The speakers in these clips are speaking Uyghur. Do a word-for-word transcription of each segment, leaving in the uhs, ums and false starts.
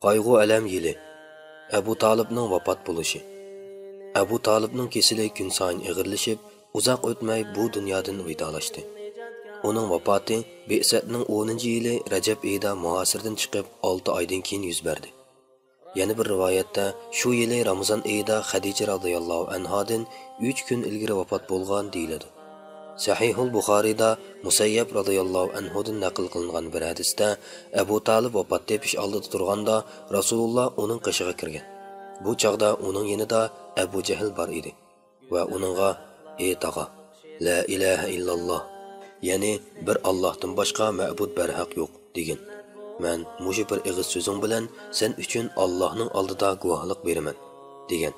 قايغۇ-ئەلەم يىلى. ئەبۇ تالىپنىڭ ۋاپات بولۇشى. ئەبۇ تالىپنىڭ كېسىلى كۈنسايىن ئېغىرلىشىپ، ئۇزاق ئۆتمەي بۇ دۇنيادىن ۋىدالاشتى. ئۇنىڭ ۋاپاتى بىئسەتنىڭ ئونىنچى يىلى رەجەب ئېيىدا مۇھاسىرىدىن چىقىپ ئالتە ئايدىن كېيىن يۈز بەردى. يەنە بىر رىۋايەتتە، شۇ يىلى رامىزان ئېيىدا خەدىچە رازىياللاھۇ ئەنھادىن ئۈچ كۈن ئىلگىرى ۋاپات بولغان دېيىلىدۇ. سەھىھۇل بۇخارىيدا مۇسەييەب رازىياللاھۇ ئەنھۇدىن نەقىل قىلىنغان بىر ھەدىستە، ئەبۇ تالىپ ۋاپات تېپىش ئالدىدا تۇرغاندا، رەسۇلۇللا ئۇنىڭ قېشىغا كىرگەن. بۇ چاغدا ئۇنىڭ يېنىدا ئەبۇ جەھىل بار ئىدى. ۋە ئۇنىڭغا: «ئى تاغا، لا ئىلاھە ئىللاللا، يەنى بىر ئاللاھتىن باشقا مەبۇد بەرھەق يوق، دېگىن. مەن مۇشۇ بىر ئېغىز سۆزۈڭ بىلەن سەن ئۈچۈن ئاللاھنىڭ ئالدىدا گۇۋاھلىق بېرىمەن»، دېگەن.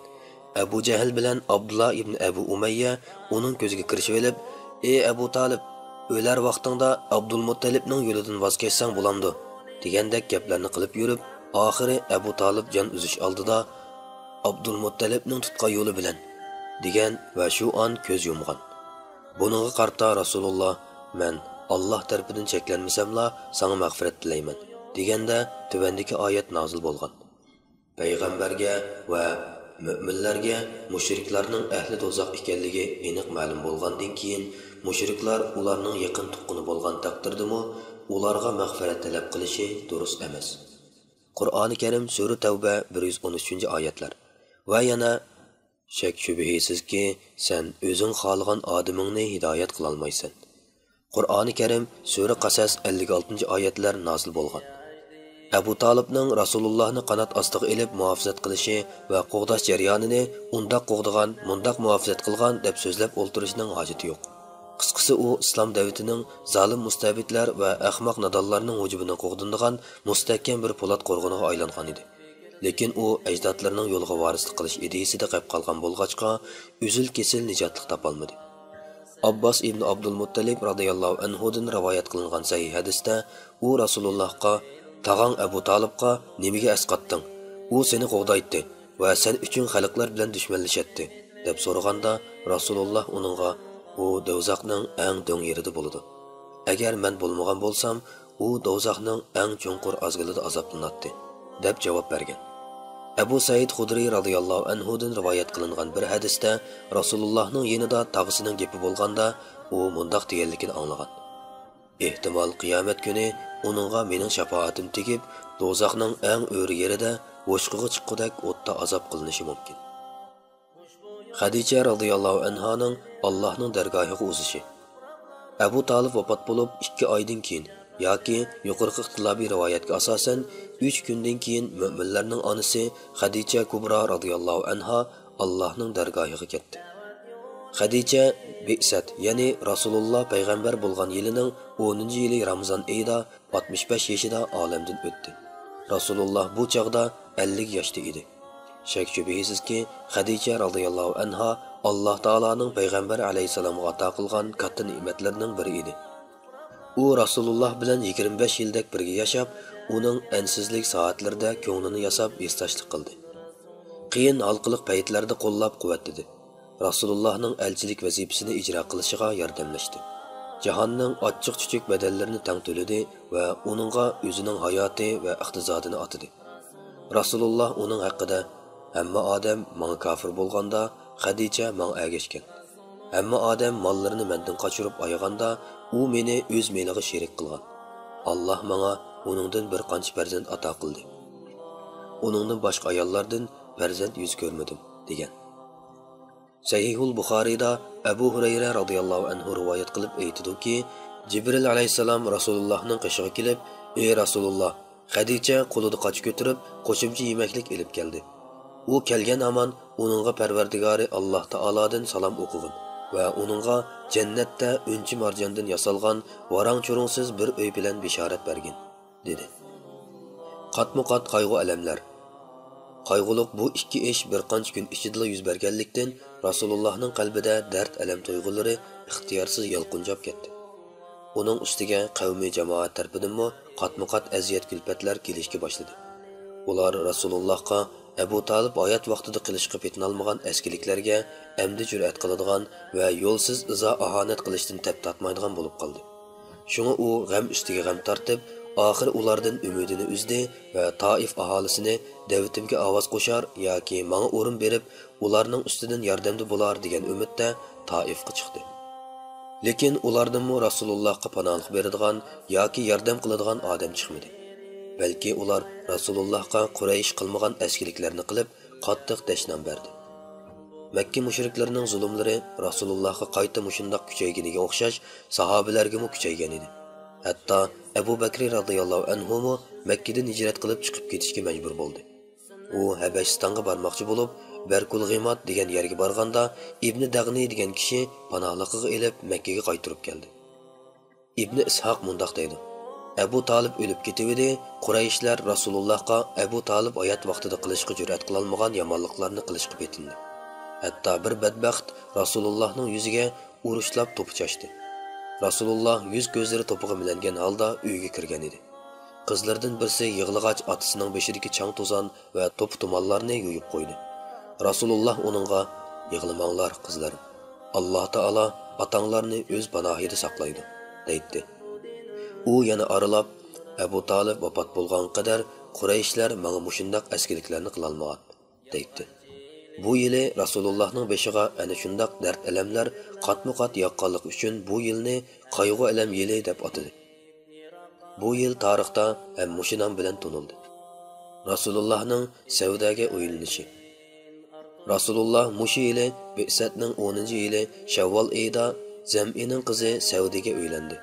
ئەبۇ جەھىل بىلەن ئابدۇللا ئىبن ئەبۇ ئۇمەييە ئۇنىڭ كۆزىگە كىرىشىۋېلىپ: «ئى ئەبۇ تالىپ، ئۆلەر ۋاقتىڭدا ئابدۇلمۇتتەلىپنىڭ يولىدىن ۋاز كەچسەڭ بولامدۇ؟» دېگەندەك گەپلەرنى قىلىپ يۈرۈپ، ئاخىرى ئەبۇ تالىپ جان ئۈزۈش ئالدىدا: «ئابدۇلمۇتتەلىپنىڭ تۇتقان يولى بىلەن» دېگەن ۋە شۇ ئان كۆز يۇمغان. بۇنىڭغا قارىتا رەسۇلۇللا: «مەن ئاللاھ تەرىپىدىن چەكلەنمىسەملا ساڭا مەغپىرەت تىلەيمەن» دېگەندە تۆۋەندىكى ئايەت نازىل بولغان. پەيغەمبەرگە ۋە مۆمىنلەرگە مۇشرىكلارنىڭ ئەھلى دوزاخ ئىكەنلىكى ئېنىق مەلۇم بولغاندىن كېيىن، مۇشرىكلار ئۇلارنىڭ يېقىن تۇغقىنى بولغان تەقدىردىمۇ ئۇلارغا مەغپىرەت تەلەپ قىلىشى دۇرۇس ئەمەس. قۇرئانى كەرىم سۈرە تەۋبە بىر يۈز ئون ئۈچىنچى ئايەتلەر. ۋە يەنە: «شەك-شۈبھىسىزكى، سەن ئۆزۈڭ خالىغان ئادىمىڭنى ھىدايەت قىلالمايسەن.» قۇرئانى كەرىم سۈرە قەسەس ئەللىك ئالتىنچى ئايەتلەر نازىل بولغان. ئەبۇ تالىپنىڭ رەسۇلۇللاھنى قانات ئاستىغا ئېلىپ مۇھاپىزەت قىلىشى ۋە قوغداش جەريانىنى ئۇنداق قوغدىغان، مۇنداق مۇھاپىزەت قىلغان دەپ سۆزلەپ ئولتۇرۇشنىڭ ھاجىتى يوق. قىسقىسى، ئۇ ئىسلام دەۋلىتىنىڭ زالىم مۇستەبىتلەر ۋە ئەخمەق نادانلارنىڭ ھۇجۇمىدىن قوغدىنىدىغان مۇستەھكەم بىر پولات قورغىنىغا ئايلانغان ئىدى. لېكىن ئۇ ئەجدادلىرىنىڭ يولىغا ۋارىسلىق قىلىش ئىدىيىسىدە قېلىپ قالغان بولغاچقا، ئۈزۈل-كېسىل نىجاتلىق تاپالمىدى. ئابباس ئىبن ئابدۇلمۇتتەلىپ رازىياللاھۇ ئەنھۇدىن رىۋايەت قىلىنغان سەھىھ ھەدىستە ئۇ رەسۇلۇللاھقا: «تاغاڭ ئەبۇ تالىپقا نېمىگە ئەسقاتتىڭ؟ ئۇ سېنى قوغدايتتى ۋە سەن ئۈچۈن خەلقلەر بىلەن دۈشمەنلىشەتتى» دەپ سورىغاندا، رەسۇلۇللاھ ئۇنىڭغا: «ئۇ دوزاخنىڭ ئەڭ دۆڭ يېرىدە بولىدۇ. ئەگەر مەن بولمىغان بولسام، ئۇ دوزاخنىڭ ئەڭ چوڭقۇر ئازگىلىدا ئازابلىناتتى» دەپ جاۋاب بەرگەن. ئەبۇ سەئىد خۇدرىي رازىياللاھۇ ئەنھۇدىن رىۋايەت قىلىنغان بىر ھەدىستە، رەسۇلۇللاھنىڭ يېنىدا تاغىسىنىڭ گېپى بولغاندا، ئۇ مۇنداق دېگەنلىكىنى ئاڭلىغان: «ئېھتىمال، قىيامەت كۈنى ئۇنىڭغا مېنىڭ شاپائەتىم تېگىپ، دوزاخنىڭ ئەڭ ئۆرە يېرىدە ھوشقىغا چىققۇدەك ئوتتا ئازاب قىلىنىشى مۇمكىن.» خەدىچە رازىياللاھۇ ئەنھانىڭ ئاللاھنىڭ دەرگاھىغا ئۇزىشى. ئەبۇ تالىپ ۋاپات بولۇپ ئىككى ئايدىن كېيىن ياكى يۇقىرىقى ئىختىلاپىي رىۋايەتكە ئاساسەن، ئۈچ كۈندىن كېيىن مۆمىنلەرنىڭ ئانىسى خەدىچە كۇبرا رازىياللاھۇ ئەنھا ئاللاھنىڭ دەرگاھىغا كەتتى. خەدىچە بىئسەت، يەنى رەسۇلۇللا پەيغەمبەر بولغان يىلىنىڭ ئونىنچى يىلى رامىزان ئېيىدا ئاتمىش بەش يېشىدا ئالەمدىن ئۆتتى. رەسۇلۇللا بۇ چاغدا ئەللىك ياشتا ئىدى. شەك-شۈبھىسىزكى، خەدىچە رازىياللاھۇ ئەنھا ئاللاھ تائالانىڭ پەيغەمبەر ئەلەيھىسسالامغا ئاتا قىلغان كاتتا نېمەتلىرىنىڭ بىرى ئىدى. ئۇ رەسۇلۇللا بىلەن يىگىرمە بەش يىلدەك بىرگە ياشاپ، ئۇنىڭ ئەنسىزلىك سائەتلىرىدە كۆڭلىنى ياساپ، ھېسداشلىق قىلدى. قىيىن ھالقىلىق پەيتلەردە قوللاپ-قۇۋۋەتلىدى. رەسۇلۇللاھنىڭ ئەلچىلىك ۋەزىپىسىنى ئىجرا قىلىشىغا ياردەملەشتى. جاھاننىڭ ئاچچىق-چۈچۈك بەدەللىرىنى تەڭ تۆلىدى ۋە ئۇنىڭغا ئۆزىنىڭ ھاياتى ۋە ئىقتىسادىنى ئاتىدى. رەسۇلۇللا ئۇنىڭ ھەققىدە: «ھەممە ئادەم ماڭا كاپىر بولغاندا، خەدىچە ماڭا ئەگەشكەن. ھەممە ئادەم ماللىرىنى مەندىن قاچۇرۇپ ئايىغاندا، ئۇ مېنى ئۆز مېلىغا شېرىك قىلغان. ئاللاھ ماڭا ئۇنىڭدىن بىر قانچە پەرزەنت ئاتا قىلدى. ئۇنىڭدىن باشقا ئاياللاردىن پەرزەنت يۈز كۆرمىدىم» دېگەن. سەھىھۇل بۇخارىيدا ئەبۇ ھۇرەيرە رازىياللاھۇ ئەنھۇ رىۋايەت قىلىپ ئېيتىدۇكى، جىبرىل ئەلەيھىسسالام رەسۇلۇللاھنىڭ قېشىغا كېلىپ: «ئى رەسۇلۇللاھ، خەدىچە قولىدا قاچا كۆتۈرۈپ، قوشۇمچە يېمەكلىك ئېلىپ كەلدى. ئۇ كەلگەن ھامان ئۇنىڭغا پەرۋەردىگارى ئاللاھ تائالادىن سالام ئوقۇغىن ۋە ئۇنىڭغا جەننەتتە ئۈنچە مارجاندىن ياسالغان ۋاراڭ-چۇرۇڭسىز بىر ئۆي بىلەن بېشارەت بەرگىن» دېدى. قاتمۇ قات قايغۇ-ئەلەملەر. قايغۇلۇق بۇ ئىككى ئىش بىر قانچە كۈن ئىچىدىلا يۈز بەرگەنلىكتىن، رەسۇلۇللاھنىڭ قەلبىدە دەرد-ئەلەم تۇيغۇلىرى ئىختىيارسىز يالقۇنجاپ كەتتى. ئۇنىڭ ئۈستىگە قەۋمى جامائەت تەرىپىدىنمۇ قاتمۇ قات ئەزىيەت-كۈلپەتلەر كېلىشكە باشلىدى. ئۇلار رەسۇلۇللاھقا ئەبۇ تالىپ ھايات ۋاقتىدا قىلىشقا پېتىنالمىغان ئەسكىلىكلەرگە ئەمدى جۈرئەت قىلىدىغان ۋە يولسىز ئىزا-ئاھانەت قىلىشتىن تەپ تارتمايدىغان بولۇپ قالدى. شۇڭا ئۇ غەم ئۈستىگە غەم تارتىپ، ئاخىر ئۇلاردىن ئۈمىدىنى ئۈزدى ۋە تائىف ئاھالىسىنى دەۋىتىمگە ئاۋاز قوشار ياكى ماڭا ئورۇن بېرىپ، ئۇلارنىڭ ئۈستىدىن ياردەمدە بولار دېگەن ئۈمىدتە تائىفقا چىقتى. لېكىن ئۇلاردىنمۇ رەسۇلۇللاھقا پاناھلىق بېرىدىغان ياكى ياردەم قىلىدىغان ئادەم چىقمىدى. بەلكى ئۇلار رەسۇلۇللاھقا قۇرەيش قىلمىغان ئەسكىلىكلەرنى قىلىپ، قاتتىق دەشنام بەردى. مەككە مۇشرىكلىرىنىڭ زۇلۇملىرى رەسۇلۇللاھقا قايتا مۇشۇنداق كۈچەيگىنىگە ئوخشاش ساھابىلەرگىمۇ كۈچەيگەن ئىدى. ھەتتا ئەبۇ بەكرى رەزىياللاھۇ ئەنھۇمۇ مەككىدىن ھىجرەت قىلىپ چىقىپ كېتىشكە مەجبۇر بولدى. ئۇ ھەبەشىستانغا بارماقچى بولۇپ، بەركۇل غىمات دېگەن يەرگە بارغاندا، ئىبنى دەغنى دېگەن كىشى پاناھلىقىغا ئېلىپ مەككىگە قايتۇرۇپ كەلدى. ئىبنى ئىسھاق مۇنداق دەيدۇ: ئەبۇ تالىپ ئۆلۈپ كېتىۋىدى، قۇرەيشلەر رەسۇلۇللاھقا ئەبۇ تالىپ ھايات ۋاقتىدا قىلىشقا جۈرئەت قىلالمىغان يامانلىقلارنى قىلىشقا پېتىندى. ھەتتا بىر بەدبەخت رەسۇلۇللاھنىڭ يۈزىگە ئۇرۇشلاپ توپا چاچتى. رەسۇلۇللاھ يۈز كۆزلىرى توپىغا مىلەنگەن ھالدا ئۆيگە كىرگەن ئىدى. قىزلىرىدىن بىرسى يىغلىغاچ ئاتىسىنىڭ بېشىدىكى چاڭ-توزان ۋە توپا-تۇمانلارنى يۇيۇپ قويدى. رەسۇلۇللاھ ئۇنىڭغا: «يىغلىماڭلار، قىزلىرىم. ئاللاھ تائالا ئاتاڭلارنى ئۆز پاناھىدا ساقلايدۇ» دەيتتى. ئۇ يەنە ئارىلاپ: «ئەبۇ تالىپ ۋاپات بولغانغا قەدەر قۇرەيشلەر ماڭا مۇشۇنداق ئەسكىلىكلەرنى قىلالمىغان» دەيتتى. بۇ يىلى رەسۇلۇللاھنىڭ بېشىغا ئەنە شۇنداق دەرد-ئەلەملەر قاتمۇ-قات ياغقانلىقى ئۈچۈن بۇ يىلنى قايغۇ-ئەلەم يىلى دەپ ئاتىدى. بۇ يىل تارىختا ھەم مۇشۇ نام بىلەن تونۇلدى. رەسۇلۇللاھنىڭ سەۋدەگە ئۆيلىنىشى. رەسۇلۇللاھ مۇشۇ يىلى بىئسەتنىڭ ئونىنچى يىلى شەۋۋال ئېيىدا زەمئىنىڭ قىزى سەۋدىگە ئۆيلەندى.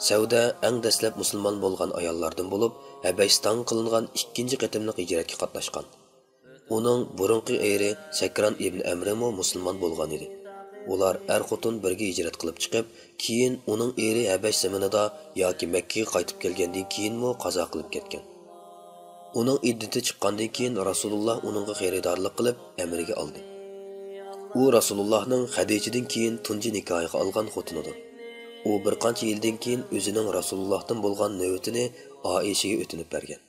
سەۋدە ئەڭ دەسلەپ مۇسۇلمان بولغان ئاياللاردىن بولۇپ، ھەبەشىستانغا قىلىنغان ئىككىنچى قېتىملىق ھىجرەتكە قاتناشقان. ئۇنىڭ بۇرۇنقى ئېرى سەكران ئىبن ئەمرىمۇ مۇسۇلمان بولغان ئىدى. ئۇلار ئەر-خوتۇن بىرگە ھىجرەت قىلىپ چىقىپ، كېيىن ئۇنىڭ ئېرى ھەبەش زېمىنىدا ياكى مەككىگە قايتىپ كەلگەندىن كېيىنمۇ قازا قىلىپ كەتكەن. ئۇنىڭ ئىددىتى چىققاندىن كېيىن رەسۇلۇللاھ ئۇنىڭغا خېرىدارلىق قىلىپ ئەمرىگە ئالدى. ئۇ رەسۇلۇللاھنىڭ خەدىچىدىن كېيىن تۇنجى نىكاھىغا ئالغان خوتۇنىدۇر. ئۇ بىر قانچە يىلدىن كېيىن ئۆزىنىڭ رەسۇلۇللاھتىن بولغان نۆۋىتىنى ئائىشىگە ئۆتۈنۈپ بەرگەن.